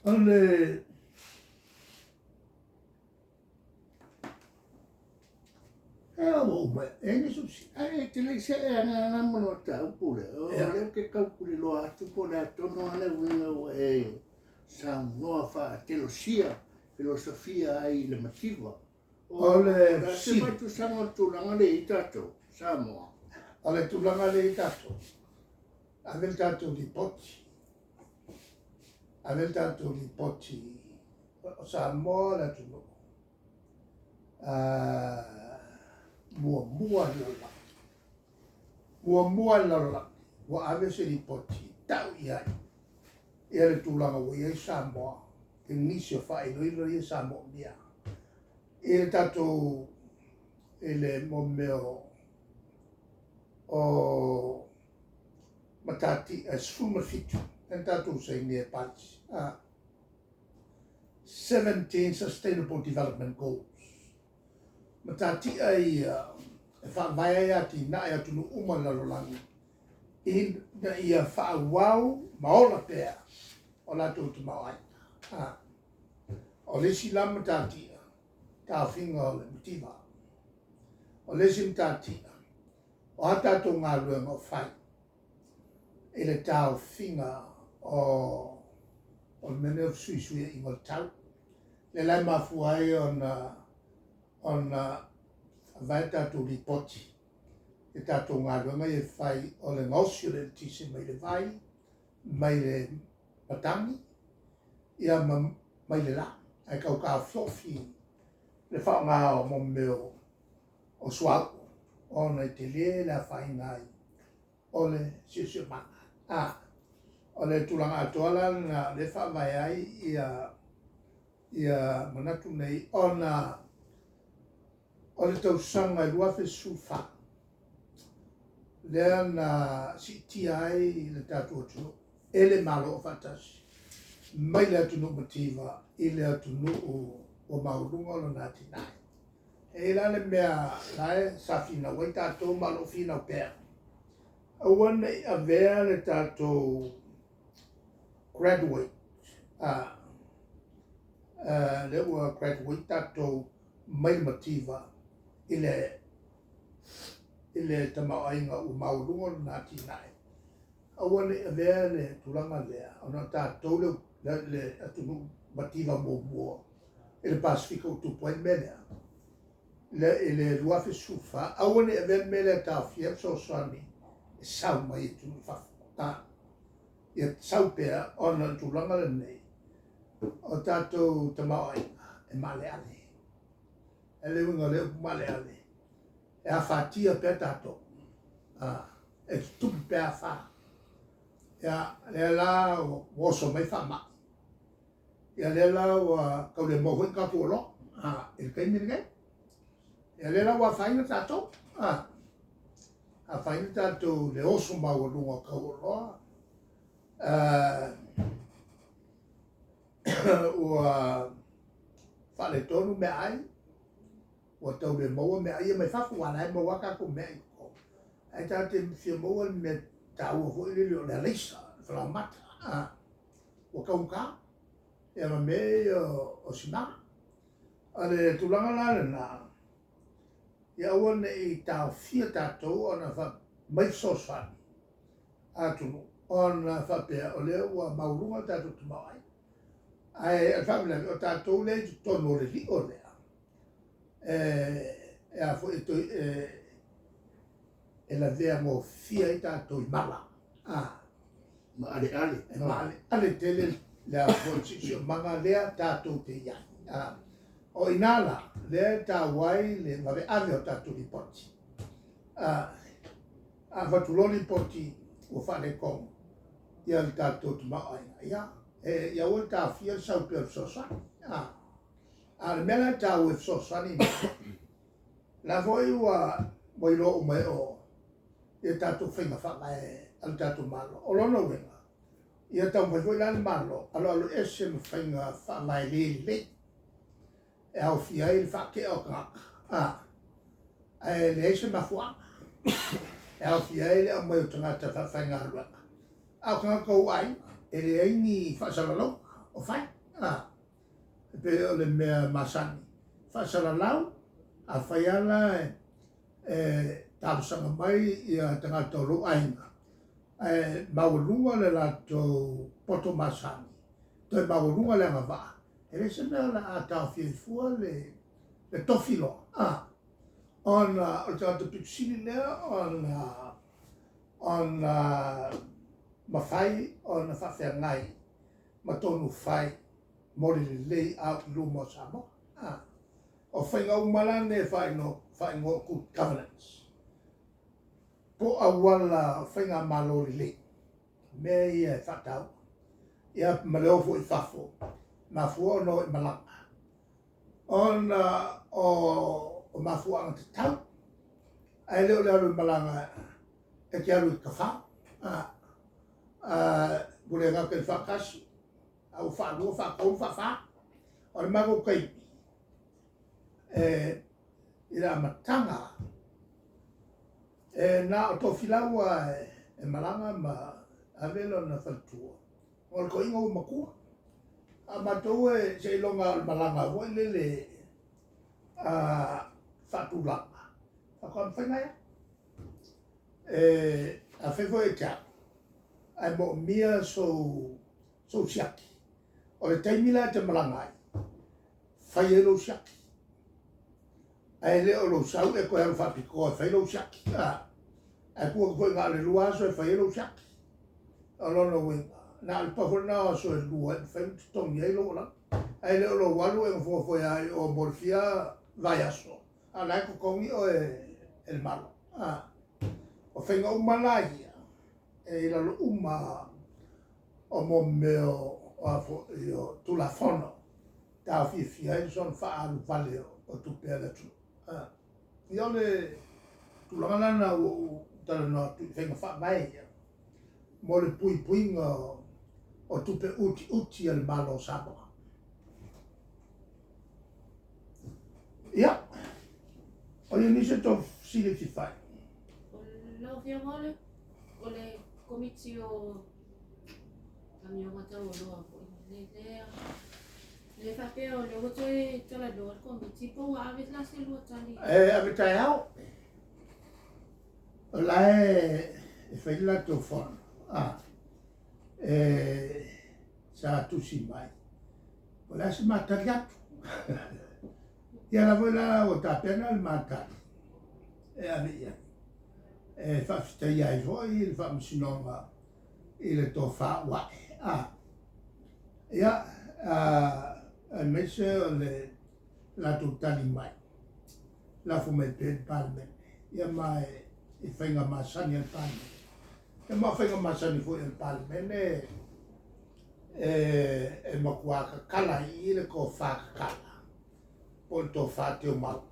O le E ua uma e ni susi. Ae e te le i see ana ana mo le mataupu lea. O lea ou te tautuliloa atu po o le a tonu lava le uiga ua e saunoa faatelosia, filosofia ai i le mativa. O le O le a se faatusaga o le tulaga lea i ai tatou, Samoa? O le tulaga lea i ai tatou, ave le tatou lipoti, ave le tatou lipoti o Samoa le atunuu muamua i le lalolagi, muamua i le lalolagi ua ave se lipoti tau i ai ia le tulaga ua i ai Samoa i nisi o faailoilo ia sa moomia i le tatou i le mo mea o matatia e 17 lea na tatou sainia e Palisi. 17 Sustainable Development Goals. Matatia ia e faavae ai atinae a atunuu uma o le lalolagi ina ia faaauau ma ola pea o latou tamaoaiga. O le isi la matatia, taofiga o le mativa. O le isi matatia, o a tatou galuega o fai i le taofiga o o le mea lenei o fesuisuiaiga o le tau. Lea la e mafua ai ona ona faavae tatou lipoti i tatou galuega ia e fai o le gaosi o le eletise mai le vai, mai le matagi, ia ma mai le la. Ae tau taofiofi le faaaoga o mo mea o suauu ona e tele le afaina ai o le siosiomaga. A, o le tulaga atoa la lena o lea e faavae ai ia ia manatu nei ona o le tausaga e 2014 lea na siitia ai le tatou atunuu e le Malo Aufaatasi mai le atunuu mativa i le atunuu ua maualuga lona atinae. E i ai la le mea la e sa finau ai tatou ma o lo o finau pea, aua ne i avea le tatou graduate, lea ua graduate tatou mai le mativa i le i le tamaoaiga ua maualuga lona atinae, aua ne i avea le tulaga lea ona o tatou le le atunuu mativa muamua i le Pasefika ua tupu ai le mea lea. Le, i le 2014, aua ne i avea le mea lea e taofia ai le fesoasoani e sau mai atunuu i fafo. Ia sau pea ona o le tulaga lenei o tatou tamaoaiga e maaleale. E le uiga o le upu maaleale, e afatia pea tatou, e tutupu pea afa. Ia, lea la ua oso mai faamai, ia lea la ua tau le maua foi ni tatou oloa i le taimi lenei. Ia lea la ua afaina tatou, afaina tatou i le oso maualuga o tau o oloa, ua faaletonu meaai, ua tau le maua meaai ia mai fafo, aua o la e maua lava tatou meaai i totonu. Ae tatou te fia maua le mea taua foi lele o le alaisa, le falaoamata, ua taugata, ia ma mea ia o sima. O le tulaga la lena, ia aua ne i taofia tatou ona mai fesoasoani a atunuu ona faapea o lea ua maualuga le tatou tamaoaiga. Ae o le faalavelave o tatou lea i totonu o le lio lea, e a foi e, e lavea gofie ai tatou i mala. Maaleale. E maaleale tele le a foi siosiomaga lea tatou te i ai. O i ina la, lea e taua ai le vaveave o tatou lipoti. A avatu loa lipoti ua faaletonu ia le tatou tamaoaiga, ia, e, ia aua le taofia le sau pea o le fesoasoani. A o le mea la e taua e fesoasoani nei, la foi ua ua iloa uma e o ia tatou faiga faavae a le tatou Malo. O lona uiga, ia taumafai foi la le Malo aloalo ese ma faiga faavae le lelei e aofia ai le faatea o tagata, ae leai se mafuaaga e aofia ai le aumai o tagata faafaigaluega, a o tagata ou aiga e leai ni faasalalauga o fai. pei o le mea masani, faasalalau, afai lava la e talosaga mai ia tagata o lou aiga, ae maualuga le latou poto masani, toe maualuga le agavaa, e leai se mea o le a taofia ai fua le tofi loa, a, ona o le tagata pito sili lea ona mafai ona faafeagai ma tonu fai mo le lelei au i luma o Samoa. A, o faiga uma la nei e faaigoa o good governance, po o auala o faigamalo lelei, mea ia e faataua. Ia ma le o foi i fafo, mafua ona o i malaga, ona o mafuaaga tatau, ae le o le alu e malaga e te alu e tafao. Ua le gata i le faatasi, a ua faalua, faatolu, faafa. O le matou taimi, i le amataga, e na o Tofilau e malaga ma ave lona faletua, o le toeaina ua matua. A o matou e seiloga o le malaga foi lele faatulaga, faatoa mafai ona e alu. Afai foi e te alu, ae moomia sou siaki, o le taimi la e te malaga ai, fai ai lou siaki. Ae le o lou sau e toe alu faapitoa e fai lou siaki. Ae tuu atu foi na o le 2 aso e fai ai lou siaki. O lona uiga, na o le pau foi lena o aso e 2 e mafai ona totogi ai lou alauni. Ae le o lou alu e nofonofo ai lava i o mo le fia vaiaso, a o la e totogi oe e le Malo. O faiga uma la ia, e i lalo uma o mo mea o Tulafono taofiofia ai le soona faaalu vale o tupe a le atunuu. Ia o le tulaga lena ua ou talanoa atu i faiga faavae ia mo le puipuiga o tupe utiuti a le Malo o Samoa. Ia, o i ai nisi o tou fesili e fia fai? Lau Afioga o le Komiti o Amioga Taualoa foi le faapea o lea ua toe talanoa le Komiti po ua ave la se lua tali? E ave taeao. O la e fai le latou fono. Sa tusi mai. O le a se matali atu? Ia la foi la ua tapena le matali e ave i ai. E faafetaia ai foi le Faamasinoga i le tofa ua ae. Ia, aemaise o le latou tali mai, lafo mai pea i le Palemene, ia ma i faiga masani a le Palemene. Ia ma o faiga masani foi a le Palemene e matua tatala i i le tofa tatala, po o le tofa teumau,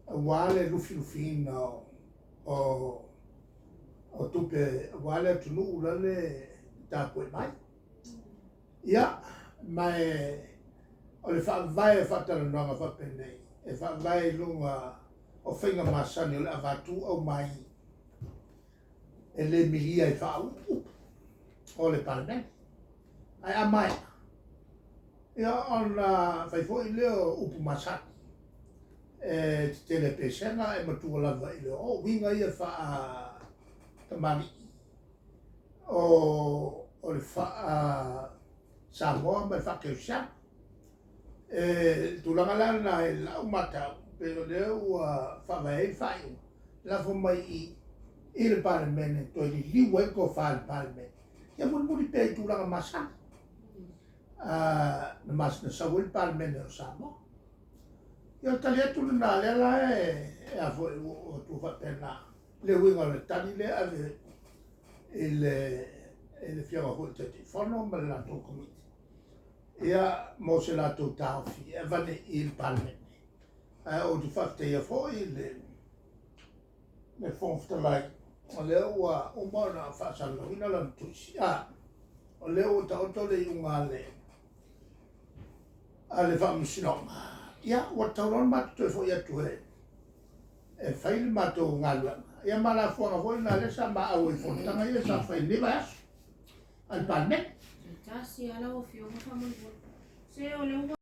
aua le lufilufiina o tupe, aua le atunuu lale tapuai mai. Ia, ma o le faavae o faatalanoaga faapenei, e faavae i luga o faiga masani o le avatu aumai e le milia i faauupu o le Palemene. Ae a maea, ia ona fai foi lea o upu masani. E tetele pesega e matua lava i le o uiga ia faa-tamalii o le faa-Samoa ma le faa-Kerisiano. E tulaga la lena i lau matau, pei o lea ua faavae ai le faaiuga, lafo mai i le Palemene, toe liliu ai le tofa i le Palemene, ia mulimuli pea i tulaga masani. Na sau ai le Palemene o Samoa. Ia o tali atu lena, lea la e a foi ua atu faapena, le uiga o le tali lea ave i le Afioga foi i le Taitaifono ma le latou Komiti, ia mo se latou taofi e avane i le Palemene. Ae ou te faafetaia foi le Fofoga Fetalai, o lea ua uma ona faasalalauina lana tusi. O lea ua taoto le iuga a le Faamasinoga, ia ua tatau loa ona matou toe foi atu e fai le matou galuega. Ia ma lafuaga foi lena lea sa maau ai i fonotaga ia sa fai i lenei vaiaso a le Palemene. Tasi lava lau Afioga faamolemole. Se o lea ua